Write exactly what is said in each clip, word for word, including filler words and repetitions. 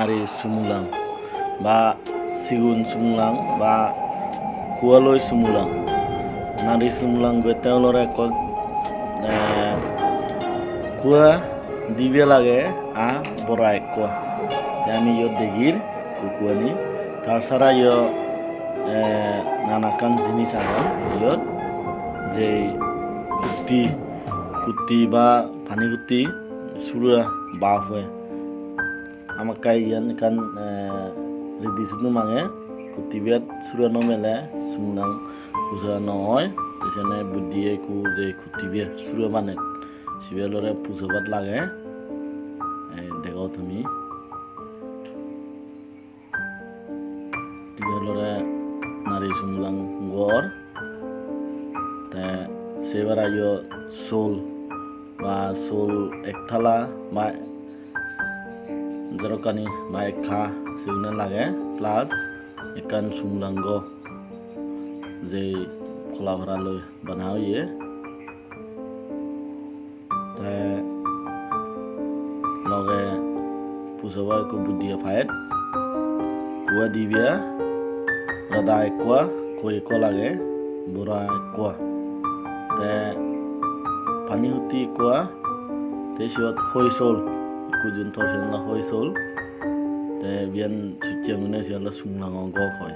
Sumulang, ba sigun sumulang, ba kualoi sumulang. Nari sumulang gua teu lore ko, eh, kua dibia lage, a, borai kua. Yami yo degil, ku kua ni. Tarsara yo, eh, nanakan sini sakan, yo, je kuti, kuti ba, pani kuti, sura ba fue. Amakai yan kan, eh, ridi sunu mange, kutibiat sura no mele, sumnang usa no oi, tesene budie ku je kutibiat sura manet. Sibia lore pusa bat lage, eh, dego tumi. Sibia lore nari sumlang gor. Te sibia ra yo sul, ba sul ek thala, ba jerokani, ba ek kha, sibia lage, plus ikan sumlang go. Je kula hara loi banau ye. Te loge pusawa ku budia phaet. Kua dibia, rada ek kua, kua ek kua lage, bura ek kua. Te pani huti ek kua, te siot hoi sol, ku jun thor sen la hoi sol. Te bian suciang ne siot la sumlang ong go khoi.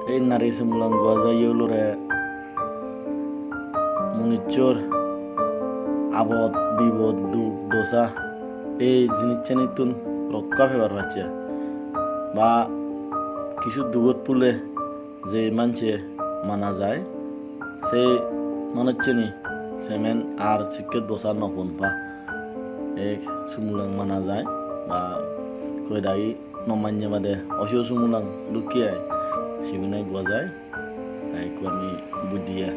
Te nari sumlang go za yo lore. Munichur, abot, bibot, duk, dosa, e jinis cheni tun rokka phebar bacha. Ba kisu dugot pule je manche mana jai, se mana cheni, semen ar siket dosa no pun pa. E sumlang mana jai, ba koi dai no manya made, osio sumlang lukiai, siminai gua jai. Ai, kua mi budia.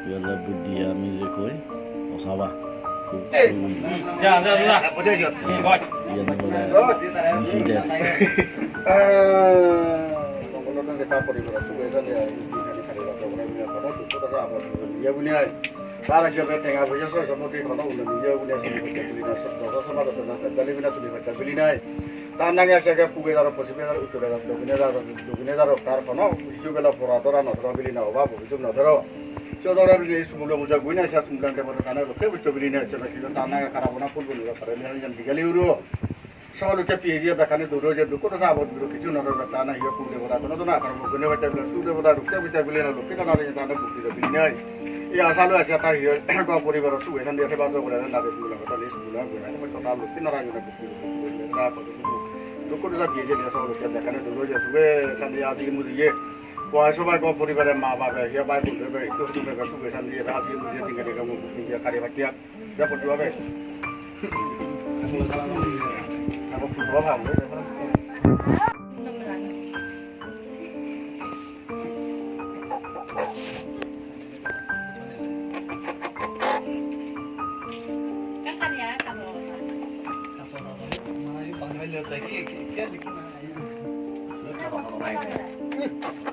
Yo la budia mi je koi. Osawa. Ku. Eh. Ku. Ya, ya, ya. Apa dia, Jod? Ya. Bye. Ya, ni wala. Ni si dia. Eh, nong kono nong kita pori pora suwe kan ya, ini kan kita lewat orang punya kono tu, kita tak apa dia punya. Tara jab tengah punya so, sama ke kono udah dia punya, sama ke beli nasi, so, so, sama tu tengah beli nasi, beli nasi. Tanang ya siaga puge daro, posibe daro, utu daro, dogine daro, dogine daro, tar kono, isu bela pora dora no daro bili na oba, isu na daro. So daro bili sumula muja guina, sia sumula ke bota kana, loke betul bili na, sia na kilo tanang ya karabona pun bili na, karabona yang digali uru. So loke pi ya bakane duro je, duko sa bot duro kisu na daro tanang ya puge bota kono dona, karabona gune bota bili, sude bota, loke bota bili na, loke na na tanang bukti bili na. Ya, selalu aja tahu ya, kau puri baru suwe, kan dia sebab tu boleh nak beli na, kata ni sumula guina, kata loke na na. Dukur da bie je dia so lo kya kana dulu je suwe sandi asi mu je. Wa so bai ko puri bare ma ba be ya bai bu be itu tu be suwe sandi asi mu je tinggal dia kamu ni dia kare batia. Ya pun dua be. Aku pun dua paham.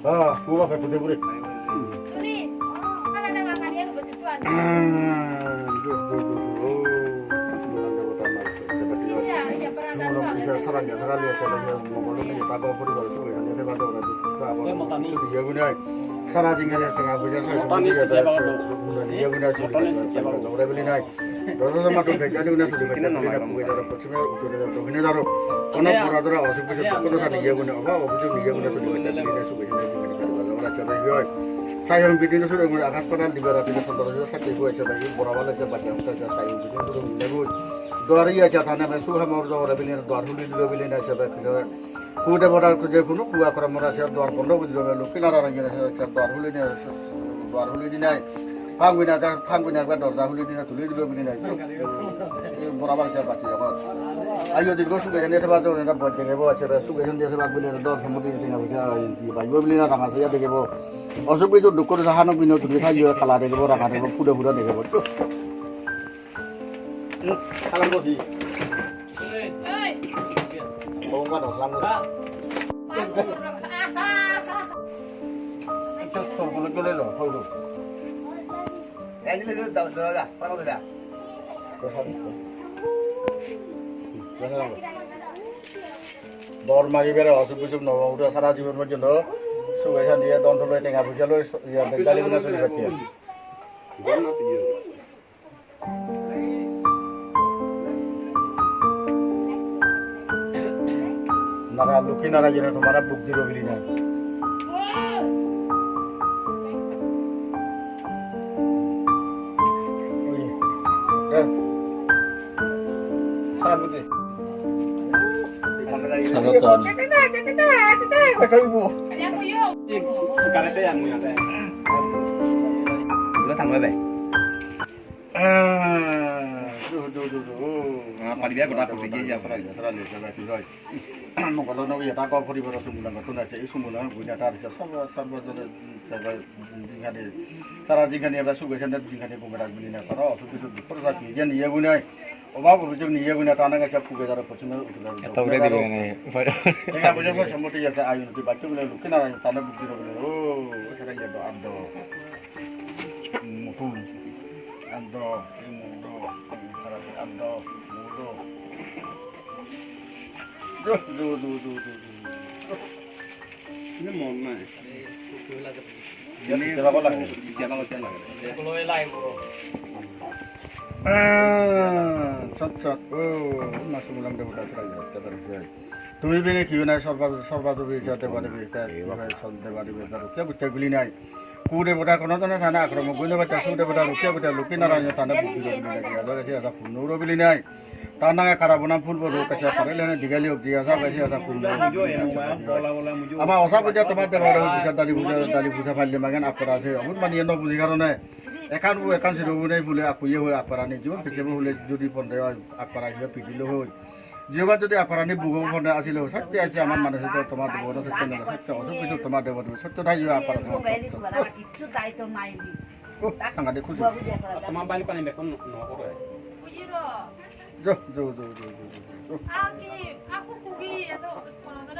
Ah, gua pakai putih putih. Ah, duh, duh, duh, duh. Oh, semua orang dah bertambah. Sebab dia. Semua orang bisa serang ya, serang ya, serang ya. Mau kalau ni tak kau putih baru tu, yang dia baru tu. Tak apa. Dia guna. Sara jingga tengah puja saya semua dia ada. Dia guna tu. Orang beli naik. Dosa sama tu kerja ni guna sudah baca beli nak puja daro, percuma utu daro, dohine daro. Kono pura daro, osuk puja kono tadi dia guna apa, osuk dia guna sudah baca beli nak suka suka suka suka suka suka suka. Saya yang bidin sudah guna akas padan di barat ini pun terus sakit gua coba ini pura wala coba jam kerja saya yang bidin sudah guna gua. Dua hari aja tanah masuk sama orang beli dua hari dua beli nak coba kerja. Ku debora ku je kunu, ku akra mora sia duar bondo, ku je luki nara rangi sia duar huli ni, duar huli ni nai. Pangwina ka, pangwina ka dorja huli ni na tuli dulu bini nai. Bora bang sia pasti ya. Ayo di gosu ke ni tebak tu na buat dege bo, sia suka sia tebak beli na dor samudi ni na bisa, di bayu beli na ranga sia dege bo. Osuk itu dukur sahanu bini tuli thayo kala dege bo, ranga dege bo, puda puda dege bo. Alam ko di. Hei. Bawang mana? Alam ko. Itu sur kulit kulit lo, hau tu. Eh, ini tu, tahu tu dah, tahu tu dah. Kau satu. Jangan lama. Bor mari bere, osuk bisuk no, udah sara jibun maju no. Sugai san dia don tuloi tengah puja loi, ya, bengali guna suli batia. Nara luki nara jena tumara buk di robili na. Ui. Eh. Salam putih. Salam tuan. Kata ibu. Lo tang bebe. Ah, duh, duh, duh, duh. Ah, padi dia berapa pergi ya? Mongkolo no ya tako pori boro sumulang ka tuna ce sumulang punya tar sa sarwa sarwa jingkani sara jingkani ba sugai san jingkani ko berak beli na taro su pitu por sa ti jan ya bunai. Oba por jing ni ya bunai tana ka sa pugai dara pocuna utu dara. Atau udah di mana? Tengah punya sa semua ya sa ayun ti batu le lukina tana bukti ro. Oh, sara ya do ado. Mutu. Ado, mutu. Sara ado, mutu. Duh, duh, duh. Ini mau mana? Ya, ini setiap apa lagi? Setiap apa lagi? Ah, sat, sat. Oh, masuk ulang dah udah seraya, sabar seraya. Tumi bini kiu nai sorba, sorba tu bisa deba deba kita, iya, sorba deba deba kita. Rukia buta guli nai. Ku deba dah kono tana tana akro mo guna baca su deba dah rukia buta luki nara nyo tana buki deba nai kia ada kasi ada pun nuro bili nai. Tana ya kara bunam pun bodo kasi apa rele na digali ok jia sa kasi ada pun nuro. Ama osa buta tomat deba dah bisa dali buta dali buta pali makan apa rasa. Abun mani no buta karo nai. Ekan bu ekan si do bu nai bule aku ye hui apa rani jua kece bu bule judi pon deba apa rasa pidi lo hui. Jiwa jodi akparani bugo pon asilo, sakti aja aman mana sito tomat bugo no sakti nela sakti osu pitu tomat debo debo sakti dai jiwa akpara sama. Oh, sangat deh khusus. Tomat balik kan ini pun no ore. Jo, jo, jo, jo, jo, jo.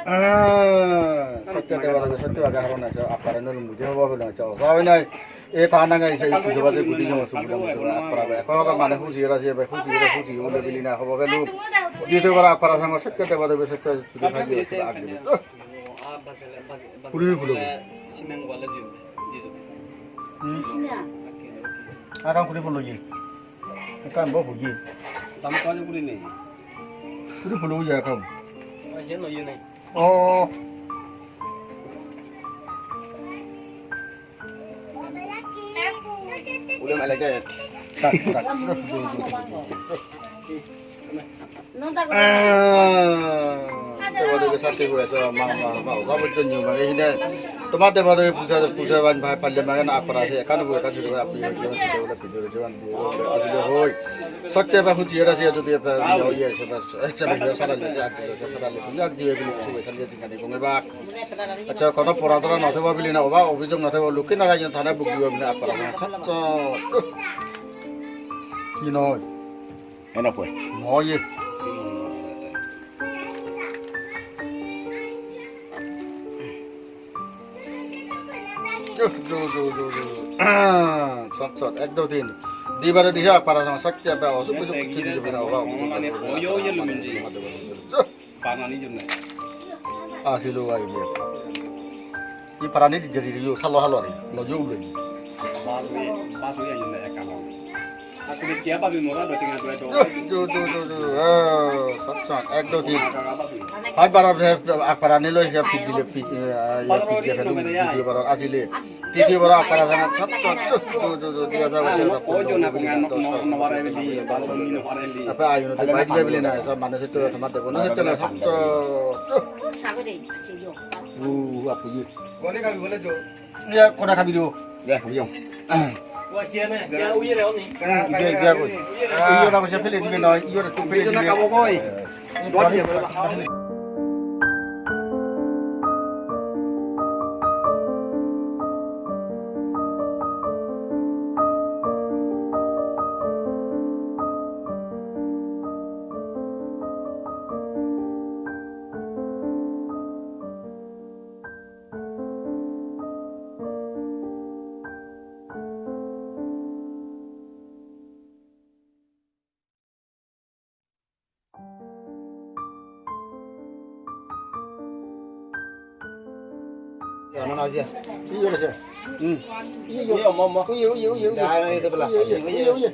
Ah, sakti debo debo sakti agak harun aja akparani lum bujo bawa bilang aja. Bawa nai. Eh, tana ngai sa iku soba sa kuti nyo soba nyo soba akpara ba. Ko ka mana husi ra si ba husi ra husi ule bili na hoba belu. Di tu bara akpara sama sakti deba deba sakti sudah haji ba akdi. Kuri pulo. Hmm. Akan kuri pulo ji. Akan bo puji. Sama ko aja kuri ni. Kuri pulo ji akan. Oh. Udah malah gaya. Tak, tak. Ah, deba deba sakti gue so ma ma ma. Kamu tu nyu ma ini. Tomat deba deba puja puja wan bai palle ma kan akpara se kan gue kan sudah api gue sudah udah video jawan video api gue hoi. Sakti ba huji ra se tu dia pa yo ye se ba se ba yo sara le ya sara le ya dia bili suwe sara le tinggal di kong ba. Acha, kono pura tora na thebo bili na oba, obi jong na thebo luki na rajan thana buk jiwa bili akpara na. Acha. Ino. Eno pwe. Moye. Jo, jo, jo, jo, jo. Ah, sat, sat, ek, do, tin. Di bara di sa akpara sama sakti apa, osu, osu, osu, di sa bili na oba, obi jong na thebo. Oyo, oyo, lumin ji. Jo. Parani jum nai. Ah, silo ai dia. Ni parani di jadi rio salo halo ni. No jum le. Basu ya, basu ya jum nai akal. Aku di kia basu nora do tinggal dua do. Jo, jo, jo, jo. Ah, sat, sat, ek, do, tin. Hai bara, ah, parani lo siap pidi le pidi, ah, ya pidi le lu pidi bara asile. Titi bara akpara sama sat sat. Tu tu tu tu dia sama sat sat. Ojo na ko ngano no no warai beli, baru ni no warai beli. Apa ayo no bai dia beli na sama na situ sama tu na situ na sat sat. Uh, apa ye? Boleh kami boleh jo. Ya, kona kami dulu. Ya, kami jo. Wah, siapa? Siapa uyu ni? Iya, iya, ko. Iyo na ko siapa pilih di mana? Iyo na tu pilih di mana? Kamu koi. Ano na je? Iyo na je. Hmm. Iyo. Iyo, mo, mo. Iyo, iyo, iyo, iyo. Ya, itu belah. Iyo, iyo, iyo, iyo.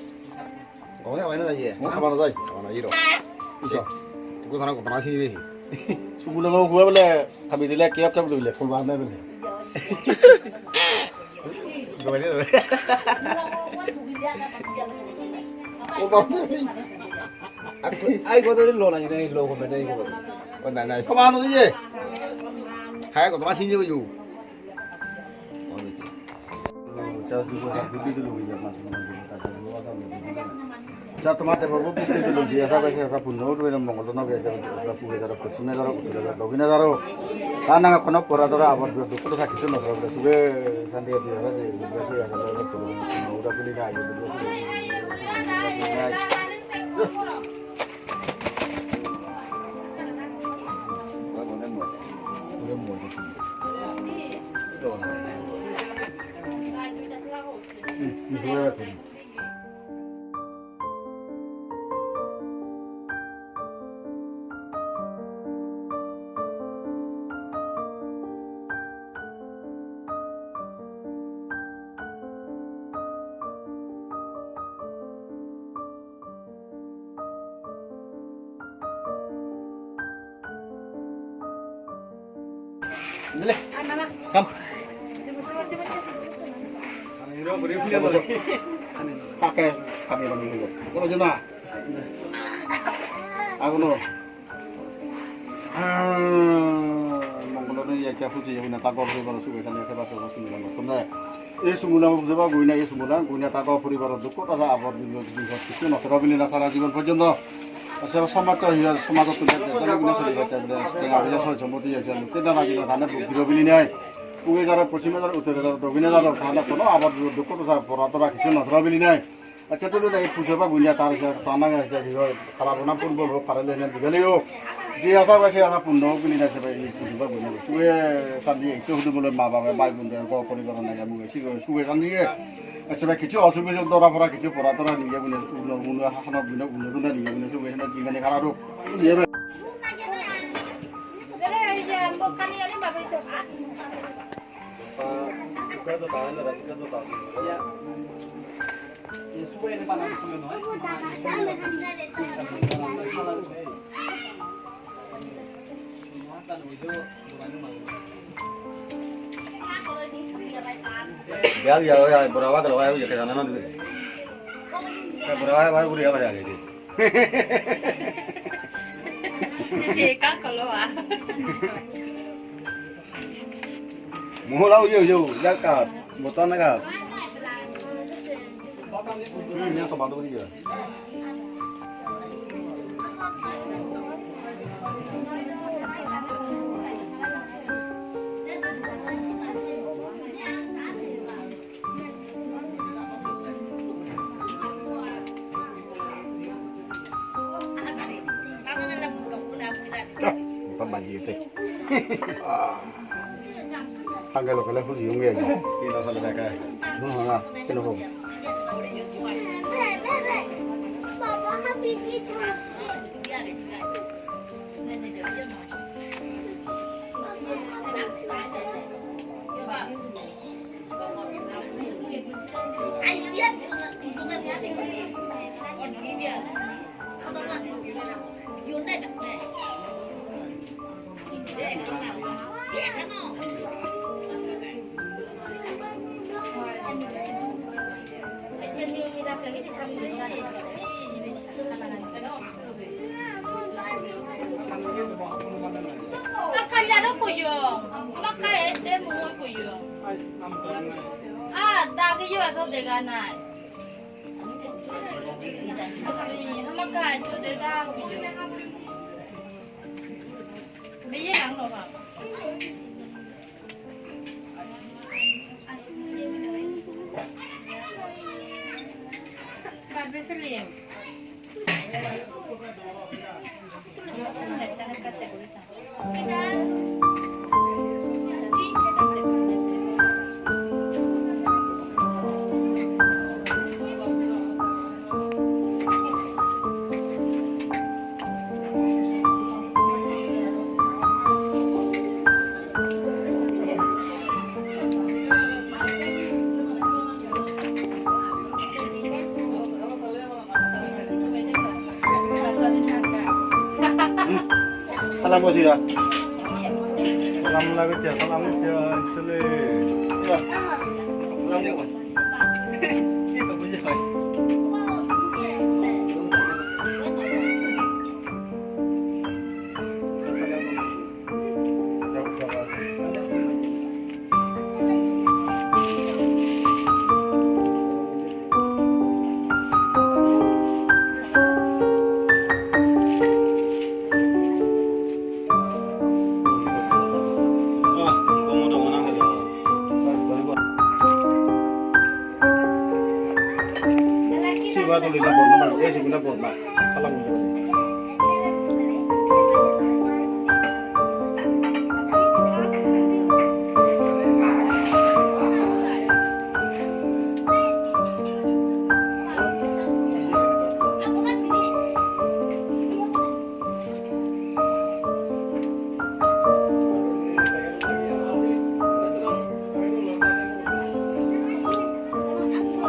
Kau ya, mana je? Mana je? Mana je? Iyo. Itu sana kau tengah sini. Semula mau gua boleh, kami dile kiok kami dile, keluar na boleh. Ai, ko to lo na, ini lo ko mene ko. Ko na na. Ko mano ye? Hai ko to ma sin ye yu. Cha tomate bo bo pisi dulu, jia sa ba jia sa punno, doi na Mongol no, jia sa pure jaro, pachime jaro, utore jaro, dogine jaro. Tana nga kono pura dora abot dua dukut sa kitu no, dora suge sandi jia sa, jia sa, jia sa, dora pura, dora pura na, jia sa. Dile. Kam. Pakai kami bang dulu. Kalau jena. Aku no. Ah, mongkolo ni ya kia puji ya wina tako puri baru suwe kan ya sebab tu suwe kan. Tunda. Eh, semula sebab guna, eh, semula guna tako puri baru dukut asa abot dulu dulu. Itu na terobili na sara jiban porjonto. Asa sama tu ya, sama tu tunda. Tanda guna suri baca bila setengah bila so jombo tu ya jalu. Kita lagi na tanda dulu bila nai. Uwe jaro, pachime jaro, utore jaro, dogine jaro, tanda kono abot dulu dukut asa pura tora kitu na terobili nai. Acha tu dei puseba gunya tar sa tanang sa di kala bona pun bo parale na digalio. Ji asa ba si asa pun no guli na seba i puseba gunya. Suwe sandi itu hudu bole ma ba ba bun de ko pori ko na ya mu si ko suwe sandi ye. Acha ba kichu asu bi dora pora kichu pora tora ni ya gunya uno uno ha na gunya uno uno ni ya gunya suwe na ji ngane kala do. Ye ba. Biar ya, ya, berapa kalau ya, ya, ke sana nanti. Ya, berapa, berapa, berapa ya, gitu. Ka kolo ah. Muhu lau yo yo, ya ka, botan ka. Hmm, yang tomato ni ya. Pambaji te. Tanggal lo kala huji yung ya. Kino sa laka. No na, kino ko. Makan jaro kuyo, makan ete mu kuyo. Ah, tagi yo aso dega nai. Makan itu dega kuyo. Beye nang lo ba. Salam lagi, salam lagi, salam lagi. Siwa tu lina bon ma, eh, si guna bon ma. Salam.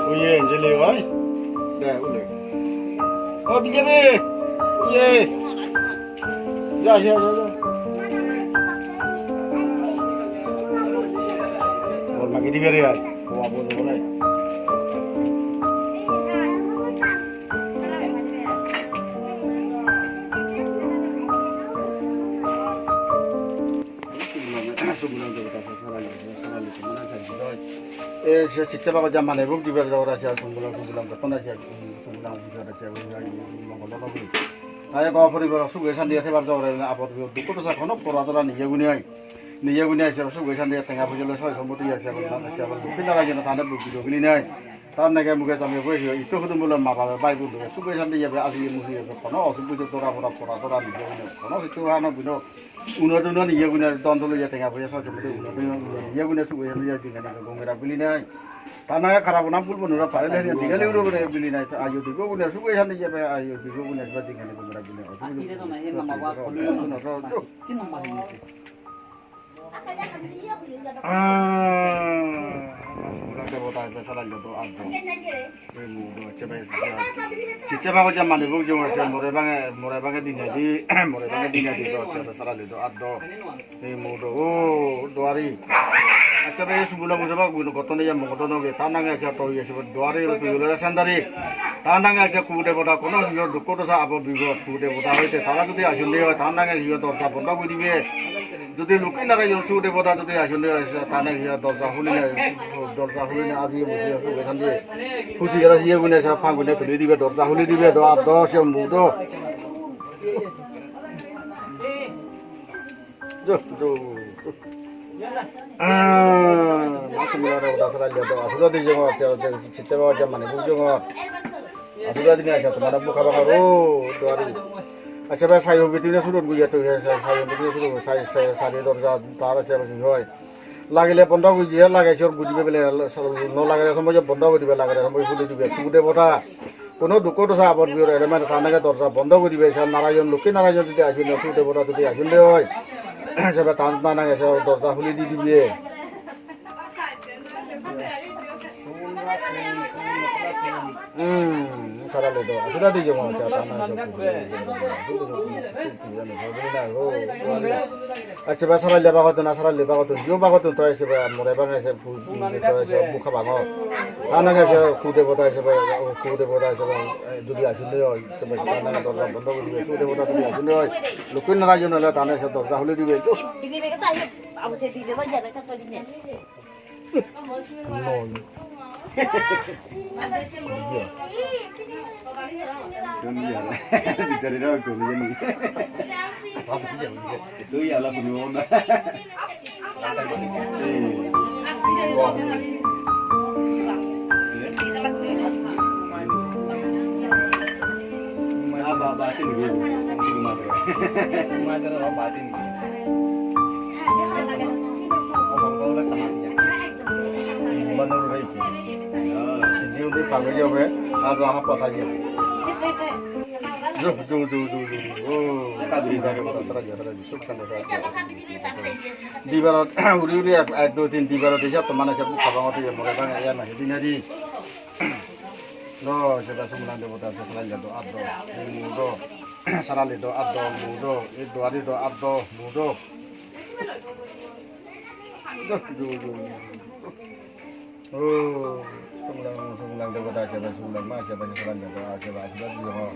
Uye, jeli wai. Deh, ule. Oh, bijak ni. Uye. Ya, ya, ya, ya. Bol magi di beri ai. Wah, bol, bol ai. Eh, sia sitaba ko jaman ebuk di berda ora sia sumbulang, sumbulang ko tona sia, sumbulang ko sia, sia, sia, mongkol lo ko. Ai ko pori berda suge sandi ate berda ora na apot bi dukut sa kono pora tora ni yagu ni ai. Ni yagu ni ai sia suge sandi ate ngapu jelo soi sombo tu ya sia, sia, sia, pina lagi na tanda bu video ni ai. Tan nege muge tame bwe hio, itu hudum bulan mapa bai bu, suge sandi ya be asi musi ya be kono, subu jo tora pora, pora, tora ni ya be kono, si tuhan no buno. Uno tu no ni ya guna don tu lo ya tenga bwe so, subu tu uno tu no ni ya guna suge sandi ya jinga ni gong ra bili nai. Tan nege kara bu nampul bu nura pare le ni, jinga ni uro bili nai, ayo di guna suge sandi ya be, ayo di guna ba jinga ni gong ra bili nai. Subu tu no, no, no, no. Ah, sumbulang debota, salam jatuh ado. Imu do, coba, coba. Coba ko jaman ibu jung, coba, murai bang, murai bang di nadi, murai bang di nadi do, coba, salam jatuh ado. Imu do, oh, duari. Coba ya sumbulang coba, guna kotono ya, mengkotono ke, tanang ya, coba, ya, coba, duari, lu tujuh belas sandari. Tanang ya, coba, ku debota kono, yo, duko do sa, apa, bigo, ku debota, hoite, tanang tu ya, jun de, tanang ya, yo, dorja, bonda, ku di be. Jodi luki nara yon su debota jodi asun de, tanang ya dorja huli ne, dorja huli ne aji musi su be sandi. Husi ra si gune sa phang gune tuli dibe dorja huli dibe do ado siam bu do. Jo, jo. Ah, masuk mula ada udah salah lihat do. Sudah di jengok, siapa jaman ibu jengok. Asuda dini aja teman aku kabar aru, duari. Aja ba sayo bitu ne surut gue jatuh ya, sayo bitu ne surut, sayo, sayo, sayo dorja tara siapa sih hoi. Lagi le pondok gue jia, lagi sor gue jibe bele, no lagi le sampai pondok gue jibe, lagi le sampai sulit jibe, sude bota. Kono duko dosa abon biur elemen tanang ke dorja pondok gue jibe, sa narayon luki narayon tidak asun, sude bota tidak asun de hoi. Sebab tanang ke dorja huli di jibe. Hmm, salah le do. Sudah di jengok, coba tanang jengok. Aja ba salah le ba ko tu na salah le ba ko tu. Jo ba ko tu tu aja ba murai bang aja bu, bu, tu aja bu ka bang o. Tanang aja ku debota aja ba, ku debota aja ba, eh, jodi aja le o, coba tanang dorja pondok jodi aja debota jodi aja le o. Lukin rayon le tanang aja dorja huli di be tu. Nol. Iya. Dunia lah. Dicari tahu dunia ni. Apa dia? Itu ya lah, dunia. Eh. Apa, apa, itu ni? Itu mata. Mata apa, apa itu ni? Manur rei ki. Di undi pagi jauh be, aja apa tadi. Jauh, jauh, jauh, jauh, jauh. Oh, tadi dari mana? Tadi, tadi, suk sana, tadi. Di barat, uri, uri, ek, ek, dua, tin, di barat, di jauh, teman aja buka banget ya, mereka ya, nah, ini, ini. No, coba sembilan dua, buat aja, selain jatuh, ado, ini, do. Sarali do, ado, mudo, i do, ari do, ado, mudo. Do, do, do. Oh, sumlang, sumlang debata siapa, sumlang ma siapa, sumlang debata siapa, siapa juga.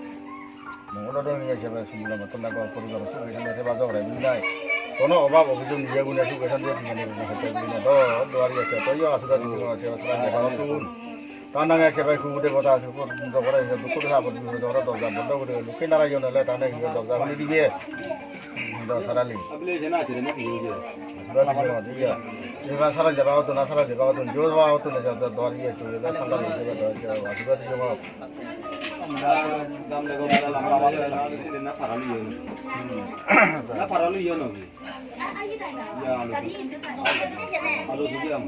Mengulur dong ya siapa, sumlang betul lah kau perlu sumlang siapa, siapa jauh rai bindai. Kono obak obak jum dia guna suka sampai di mana guna hotel guna. Do, do hari ya siapa, ya sudah di mana siapa, sumlang debata tu. Tanang ya siapa, ku debata siapa, jauh rai siapa, ku dah apa di mana jauh rai, do, do, do, do, lu kena rai yo na le tanang yo do, do, di dia. Do, sarali. Abile jana jere na ki yo. Sarali jana, iya. Iya, sarali jana, tu na sarali jana, tu jauh, tu na jauh, do, iya, tu, iya, sarali jana, do, iya, do, iya, do. Dam le ko bala lama bala na sini na parali yo. Na parali yo no. Ya, alu. Alu juga am.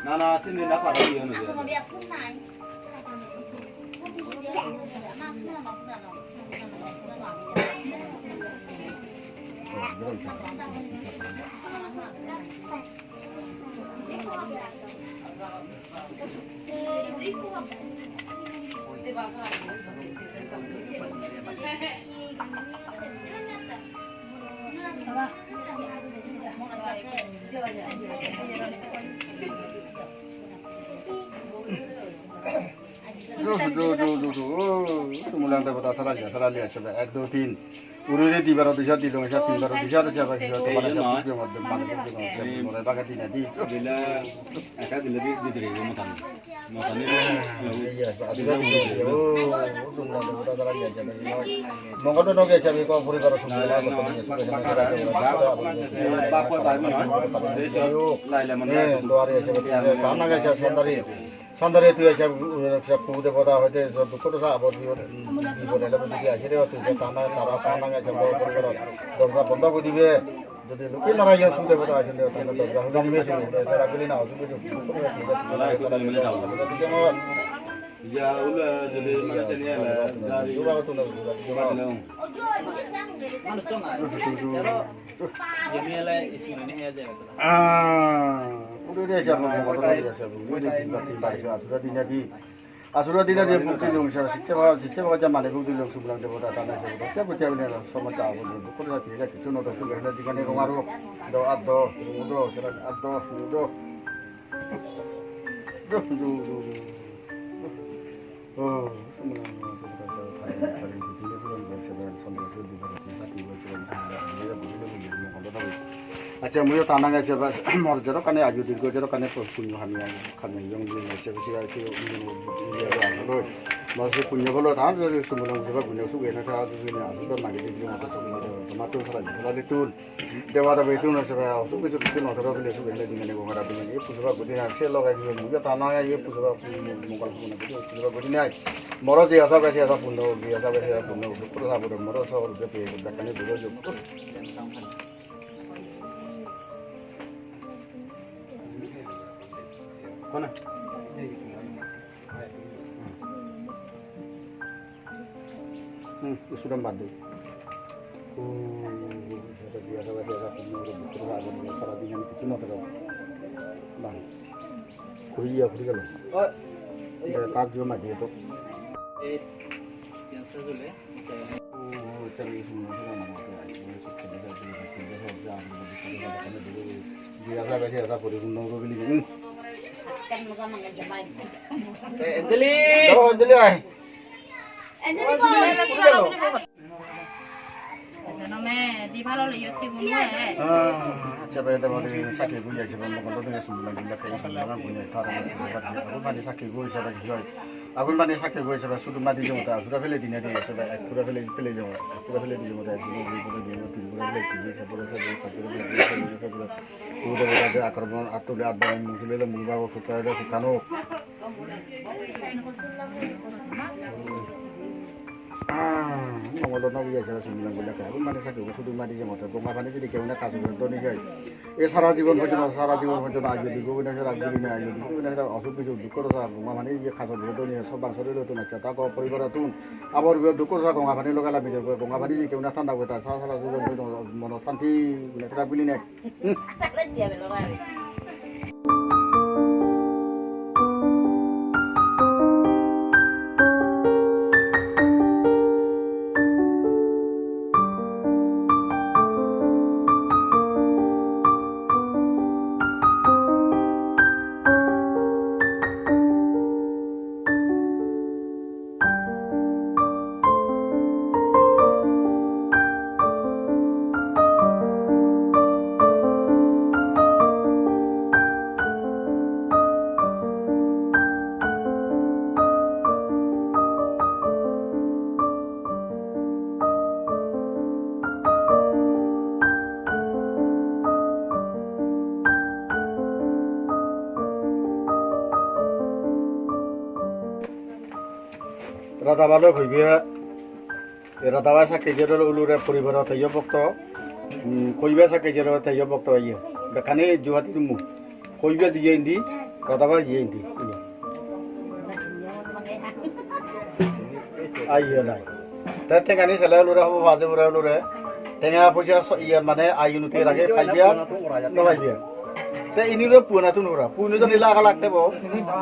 Na, na, sini na parali yo no. Duh, duh, duh, duh, duh. Oh, sumlang debata sarali, sarali, sarali, ek, do, tin. Uru re di baro disa, di long sa, tin baro disa, disa baro disa, to mana sa, tu yang ada mana tu yang ada, mulai bagai tin di. Bila, aka bila di, di diri, mau tanya. Mau tanya. Iya, ada tu, oh, sumlang debata sarali, sarali. Mongko do noge cabe ko puri baro sumlang, ko puri suka sama cara. Bako, bako, bako. Eh, dua hari saja, tanang saja sandari. Sandari tu ya, siap, siap pu debata hote, so dukho dosa abo di, di bo dalam di dia, jadi waktu dia tanang, tara tanang ya, siap pu debata, dosa bondo ko dibe. Jadi, lu kena raya su debata, jadi tanang dosa ko dibe su, debata beli na su dibe. Ya, ula, jadi, macam ni lah, dari. Coba tu nak, coba. Ah, udah deh, siapa mau, udah deh, siapa mau, udah deh, tiba-tiba, sudah dina di, ah, sudah dina di, bukti dong, siapa, siapa, siapa macam mana, bukti dong, sebelah dia buat tanah, siapa, siapa, siapa ni lah, sama tahu, bukti lah, tidak, kita nak sudah, nanti kan dia ngaruh, do, ado, do, sudah, ado, do. Duh, duh, duh, duh. Oh, acha muyo tanang acha ba mor jero kane aju dirgo jero kane pun punyo hanya kane yang beli acha ba siwa siwa ujung ujung ya ba lo. Mor si punyo bolo tanang dari sumulong siwa punyo suwe na sa ujung ni asu to magi di ujung asu to tomato sara jero le tun. Dewa da betul na sebe, su betul betul na sebe, beli su beli dengan ko ngada beli, ipu sebe budi na, se lo kai mu ya tanang ya, ipu sebe mu kal su na betul, ipu sebe budi na. Moro ji asa kai ji asa pundo, ji asa kai ji asa pundo, su pura sa pundo, moro so ru pe, da kane pundo jo. Kona? Hmm, sudah madu. Oh, sudah biasa, biasa, biasa, punya orang betul, ada punya salah dengan itu, cuma terus. Bang. Kuliah, kuliah lah. Oh. Ya, tak juga maju itu. Eh, yang satu le. Oh, cari semua, semua nama tu, ya. Biasa, biasa, biasa, punya orang beli. Hmm. Eh, Anjali. Oh, Anjali, ai. Anjali, boy. Ano me, di palo le YouTube mo eh. Ah, siapa yang tahu di sakit punya, siapa yang tahu di sembilan bulan, kayak sembilan bulan punya, taruh di tempat dia. Aku mandi sakit gua, siapa yang jual? Aku mandi sakit gua, siapa sudah mati jom tak? Sudah pilih di nanti, siapa sudah pilih, pilih jom, sudah pilih di jom tak? Sudah pilih, pilih jom, pilih, pilih, pilih, pilih, pilih, pilih, pilih, pilih, pilih, pilih, pilih, pilih. Udah ada akrab, atau dia ada mungkin dia mungkin bawa suka ada suka no. Ah, nong lo nong ya jala sembilan bulan ka. Aku mandi sakit, aku sudah mandi jam atau gua makan aja di kau nak kasih contoh ni guys. Eh, sara jibon pun cuma, sara jibon pun cuma aja di gua nak sara gini ni aja di gua nak sara osuk bijou dukor sa gua makan aja kasih contoh ni sobar sore lo tu nak cerita ko poribar tu. Abor gua dukor sa gua makan aja lo kalau bijou gua makan aja di kau nak tanda gua tak sara sara jibon pun cuma mono santi gua nak cerita gini ni. Radaba lo khoibe. E, radaba sa kejero lo ulure puribar te yobok to. Hmm, khoibe sa kejero te yobok to ye. Bekane juhat ilmu. Khoibe di ye indi, radaba ye indi. Iya. Ayo nai. Te tengani sala ulure ho baje ulure ulure. Tenga puja so iya mane ayun te rage phai bia. No phai bia. Te ini lo puna tu nura. Puna tu ni la kalak te bo.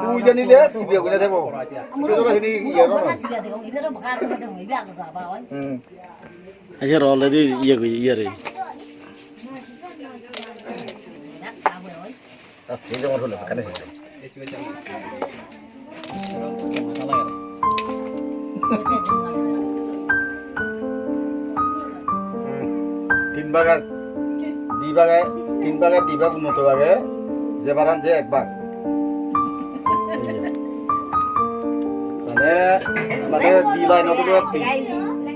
Puja ni le si bia guna te bo. Sudara ini iya no. Hmm. Aja already iya iya re. Tin bag, di bag, tin bag, di bag, moto bag, je baran je ek bag. Mane, mane di line order ti.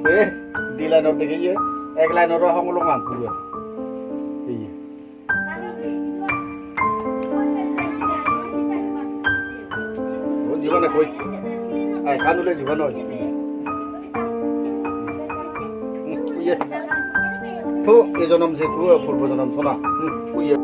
Eh, di line order ke ye. Ek line order hong long ang pura. Iya. Oh, jiwa na koi. Ai, kanu le jiwa no. Hmm, uye. Thu, e jonam je ku, purbo jonam sona. Hmm, uye.